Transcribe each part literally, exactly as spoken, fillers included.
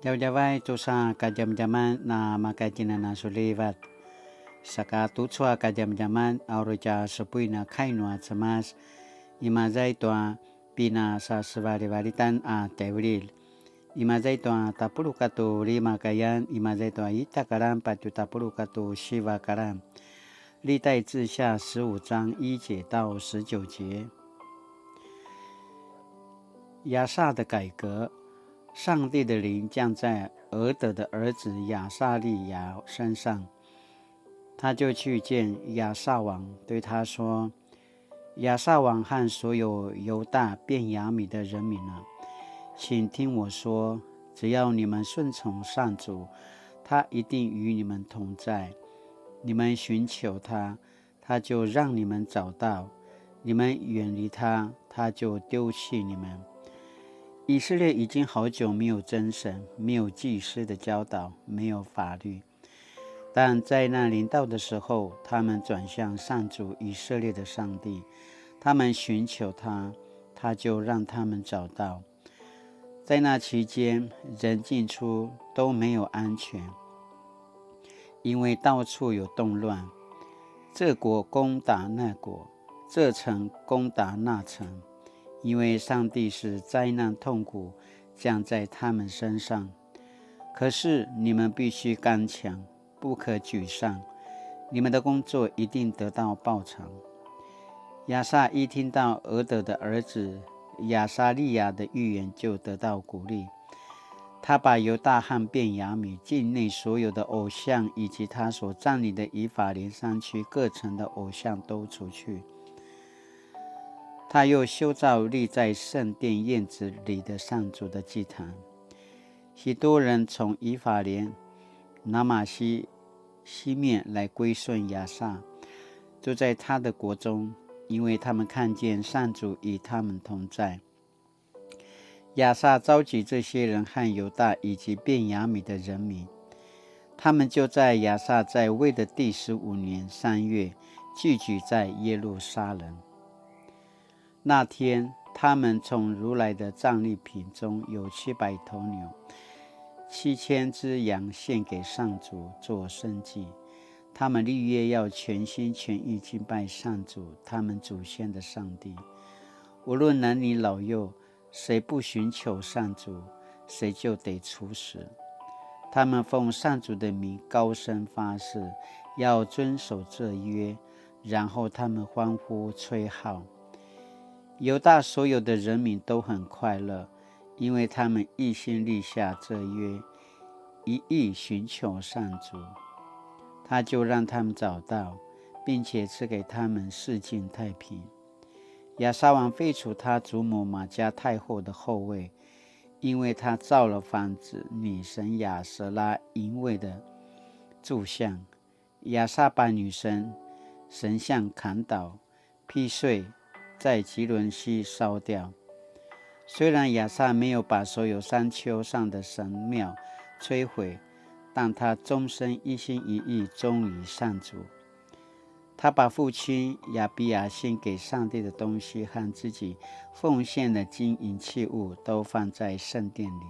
Djavadjavay tusa kadjamadjaman na maka tjinanasulivat. Saka tucu a kadjamadjaman a uri tja supuin a kai nua Cemas, imaza i tua pinasasevalivalitan a tjaivililj. Imaza i tua tapuluq katua lima kayan, imaza i tua ita kalan patje tapuluq katua siva kalan. 歷代志下十五章一節到十九節。 亚撒的改革，上帝的灵降在俄德的儿子亚撒利雅身上，他就去见亚撒王，对他说：“亚撒王和所有犹大、便雅悯的人民啊，请听我说，只要你们顺从上主，他一定与你们同在。你们寻求他，他就让你们找到；你们远离他，他就丢弃你们。”以色列已经好久没有真神，没有祭司的教导，没有法律。但在那临到的时候，他们转向上主以色列的上帝，他们寻求他，他就让他们找到。在那期间，人进出都没有安全，因为到处有动乱，这国攻打那国，这城攻打那城，因为上帝使灾难痛苦降在他们身上。可是你们必须刚强，不可沮丧，你们的工作一定得到报偿。亚撒一听到俄德的儿子亚撒利雅的预言，就得到鼓励。他把犹大和便雅悯境内所有的偶像，以及他所占领的以法莲山区各城的偶像都除去。他又修造立在圣殿院子里的上主的祭坛。许多人从以法莲、拿玛西、西面来归顺亚撒，住在他的国中，因为他们看见上主与他们同在。亚撒召集这些人和犹大以及便雅悯的人民，他们就在亚撒在位的第十五年三月聚集在耶路撒冷。那天，他们从掳来的战利品中有七百头牛、七千只羊献给上主做牲祭。他们立约要全心全意敬拜上主，他们祖先的上帝。无论男女老幼，谁不寻求上主，谁就得处死。他们奉上主的名高声发誓，要遵守这约，然后他们欢呼吹号。犹大所有的人民都很快乐，因为他们一心立下这约，一意寻求上主。他就让他们找到，并且赐给他们四境太平。亚撒王废除他祖母玛迦太后的后位，因为他造了仿制女神亚舍拉淫秽的柱像。亚撒把女神神像砍倒、劈碎，在汲淪溪烧掉。虽然亚撒没有把所有山丘上的神庙摧毁，但他终身一心一意忠于上主。他把父亲亚比雅献给上帝的东西和自己奉献的金银器物都放在圣殿里，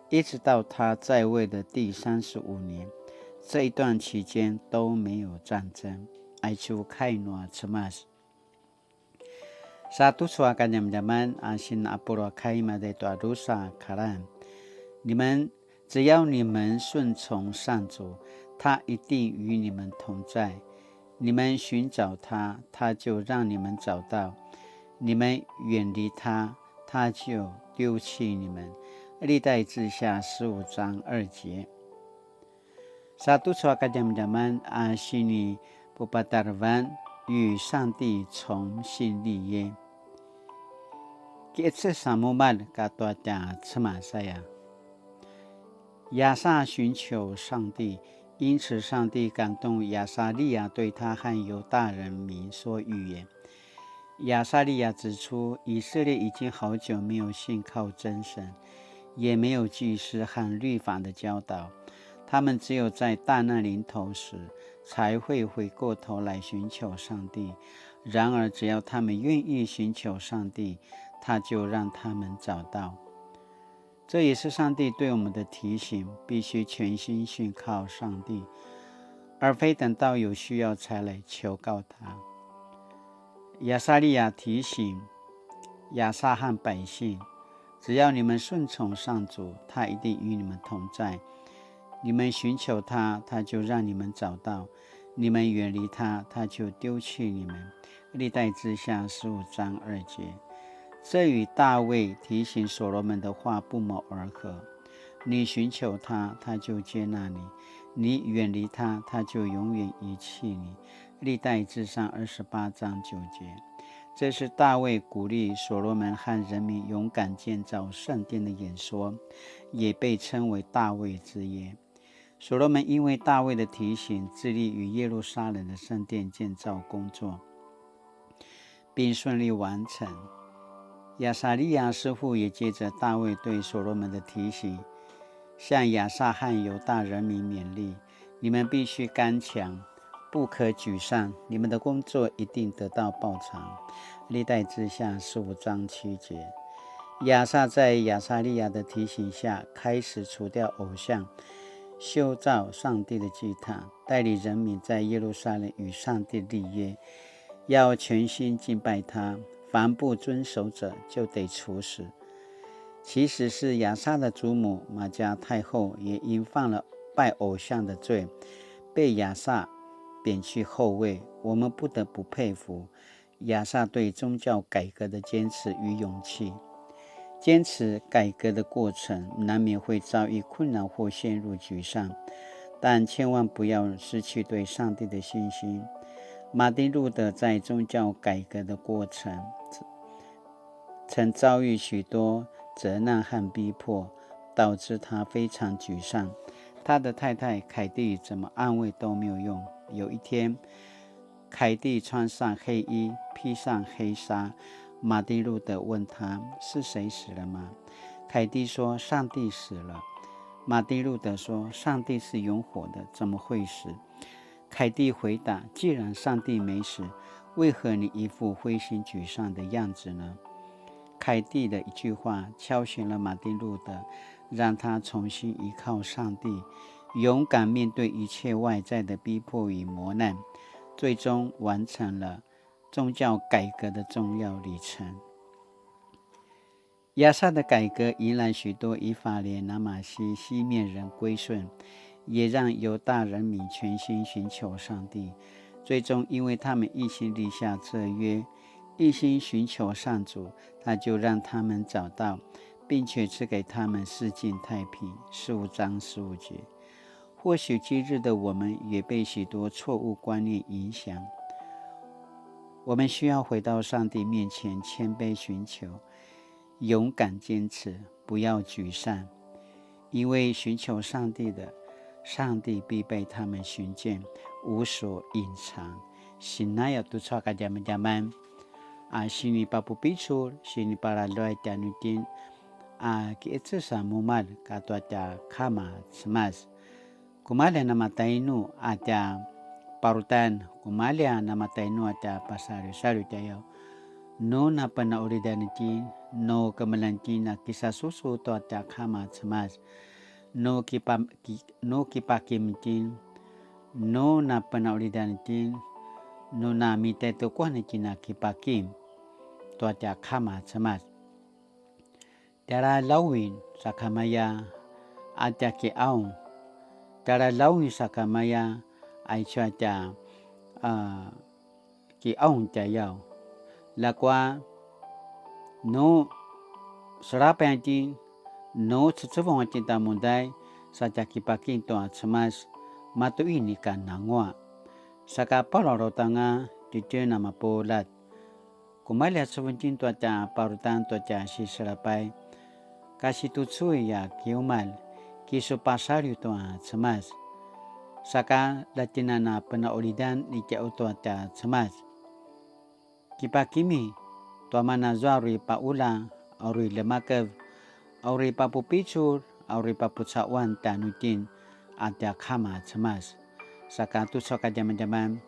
一直到他在位的第三十五年。这一段期间都没有战争。Aicu kai nua Cemas. Sa tucu a kadjamadjaman a sinapulu a kai made tua drusa kalan. 你们，只要你们顺从上主，他一定与你们同在。你们寻找他，他就让你们找到；你们远离他，他就丢弃你们。历代志下十五章二节。Sa tucu a kadjamadjaman a sinipupatarevan 与上帝重新立约。Ki'eces a mumalj katua tja Cemas aya. 亚撒寻求上帝，因此上帝感动亚撒利雅对他和犹大人民说预言。 亚撒利雅指出，以色列已经好久没有信靠真神，也没有祭司和律法的教导，他们只有在大难临头时才会回过头来寻求上帝。然而，只要他们愿意寻求上帝，他就让他们找到。这也是上帝对我们的提醒，必须全心信靠上帝，而非等到有需要才来求告他。亚撒利亚提醒亚撒和百姓，只要你们顺从上主，他一定与你们同在。你们寻求他，他就让你们找到；你们远离他，他就丢弃你们。历代志下十五章二节。这与大卫提醒所罗门的话不谋而合：你寻求他，他就接纳你；你远离他，他就永远遗弃你。历代志上二十八章九节。这是大卫鼓励所罗门和人民勇敢建造圣殿的演说，也被称为大卫之约。所罗门因为大卫的提醒，致力于耶路撒冷的圣殿建造工作，并顺利完成。亚撒利雅师傅也借着大卫对所罗门的提醒，向亚撒和犹大人民勉励：你们必须刚强，不可沮丧，你们的工作一定得到报偿。历代志下十五章七节。亚撒在亚撒利雅的提醒下，开始除掉偶像，修造上帝的祭坛，带领人民在耶路撒冷与上帝立约，要全心敬拜他，凡不遵守者就得处死。其实是亚撒的祖母玛迦太后也因犯了拜偶像的罪，被亚撒贬去后位。我们不得不佩服亚撒对宗教改革的坚持与勇气。坚持改革的过程难免会遭遇困难或陷入沮丧，但千万不要失去对上帝的信心。马丁路德在宗教改革的过程曾遭遇许多责难和逼迫，导致他非常沮丧。他的太太凯蒂怎么安慰都没有用。有一天，凯蒂穿上黑衣，披上黑纱。马丁路德问他：“是谁死了吗？”凯蒂说：“上帝死了。”马丁路德说：“上帝是永活的，怎么会死？”凯蒂回答：“既然上帝没死，为何你一副灰心沮丧的样子呢？”凯蒂的一句话敲醒了马丁路德，让他重新依靠上帝，勇敢面对一切外在的逼迫与磨难，最终完成了宗教改革的重要里程。亚撒的改革引来许多以法莲、拿玛西、西面人归顺，也让犹大人民全心寻求上帝。最终，因为他们一心立下这约，一心寻求上主，他就让他们找到，并且赐给他们四境太平。十五章十五节。或许今日的我们也被许多错误观念影响，我们需要回到上帝面前谦卑寻求，勇敢坚持，不要沮丧，因为寻求上帝的，上帝必被他们寻见，无所隐藏。Sinaya tucu a kadjamadjaman, a sinipapupicul, sinipalaluay tjanuitjen, a ki'eces a mumalj katua tja Kama Cemas. Kumalja namatainu a tja parutan, kumalja namatainu a tja pasaliusaliu tjayaw. Nu napenaulidan itjen, nu kemeljang itjen a kisasusu tua tja Kama Cemas. Nu kipa-, ki-, nu kipakim itjen, nu napenaulidan itjen, nu namitaitukuan itjen a kipakim tua tja Kama Cemas. Tjara lawin sakamaya a tja ki'aung. Tjara lawin sakamaya aicu a tja, a, ki'aung tjayaw. Ljakua nu selapay itjen, nu cecevung itjen ta mundai, sa tja kipakim tua Cemas, matu inika nanguaq. Saka palalautanga titjen a mapuljat. Kumalja sevung itjen tua tja parutan tua tja siselapay, kasitucu a kiumalj, kisupasaliw tua Cemas. Saka ljatjen a penaulidan itjen tua tja Cemas. Kipakimi tua mana zua uri paula, a uri ljemakev, a uri papupicul, a uri papucauan tjanuitjen a tja Kama Cemas. Saka tucu a kadjamadjaman,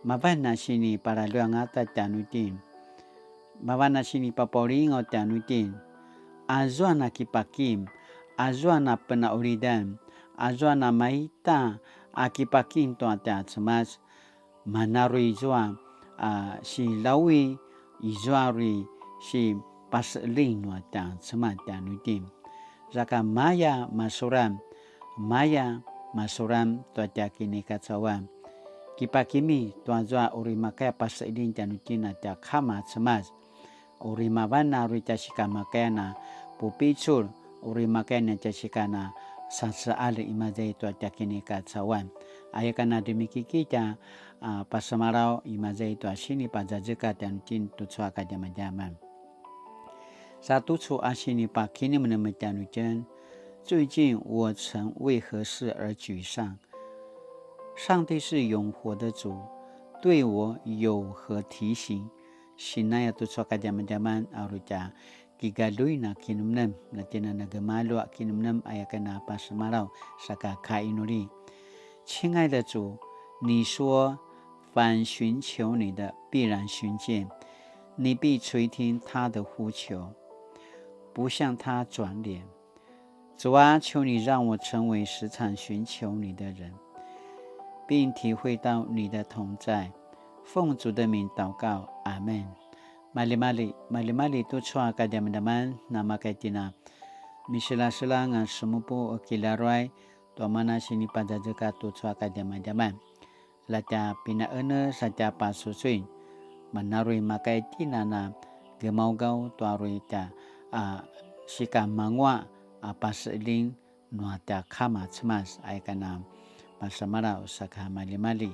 mavan a sinipalaluangata tjanuitjen, mavan a sinipapaulingaw tjanuitjen, azua na kipakim, azua na penaulidan, azua na maita a kipakim tua tja Cemas, mana uri izua a silawi, izua uri sipaseling nua tja Cemas tjanuitjen. Saka maya masuran, maya masuran tua tja kinikacauan. Kipakimi tua zua uri makaya paseling tjanuitjen a tja Kama Cemas. Uri mavan a uri tja sikamakayana pupicul, uri makayana tja sikana saseal imaza i tua tja kinikacauan. Aya kana demikiki tja a, pasemalaw imaza i tua sinipazazekatj tjanuitjen tucu a kadjamadjaman. Sa tucu a sinipakinemnem tjanuitjen, 最近我曾为何事而沮丧？上帝是永活的主，对我有何提醒？Sinaya tucu a kadjamadjaman a uri tja kigaljuin a kinemnem, na tjina na gemalju a kinemnem aya kana pasemalaw saka kainuli. 亲爱的主，你说，凡寻求你的，必然寻见，你必垂听他的呼求，不向他转脸。主啊，求你让我成为时常寻求你的人，并体会到你的同在。奉主的名祷告，阿们。Malimali, malimali tucu a kadjamadjaman, namakaitina. Misilasilanga semupu kilaruai, tua mana sinipazazekatj tucu a kadjamadjaman. Latja pinaene satja pasusuin. Manarui makaitina na gemaugaw tua uri tja a sikamangua a paseling nua tja Kama Cemas, aya kana pasemalaw saka malimali.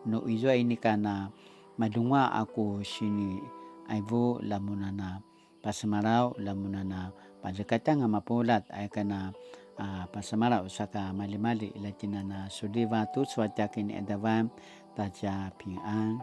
Nu izua inika na madungua a ku sini aivu lamunana pasemalaw lamunana pazekatjanga mapuljat, aya kana a pasemalaw saka malimali, latjinana suliva tucu a tja kiniadavan ta tja pingan.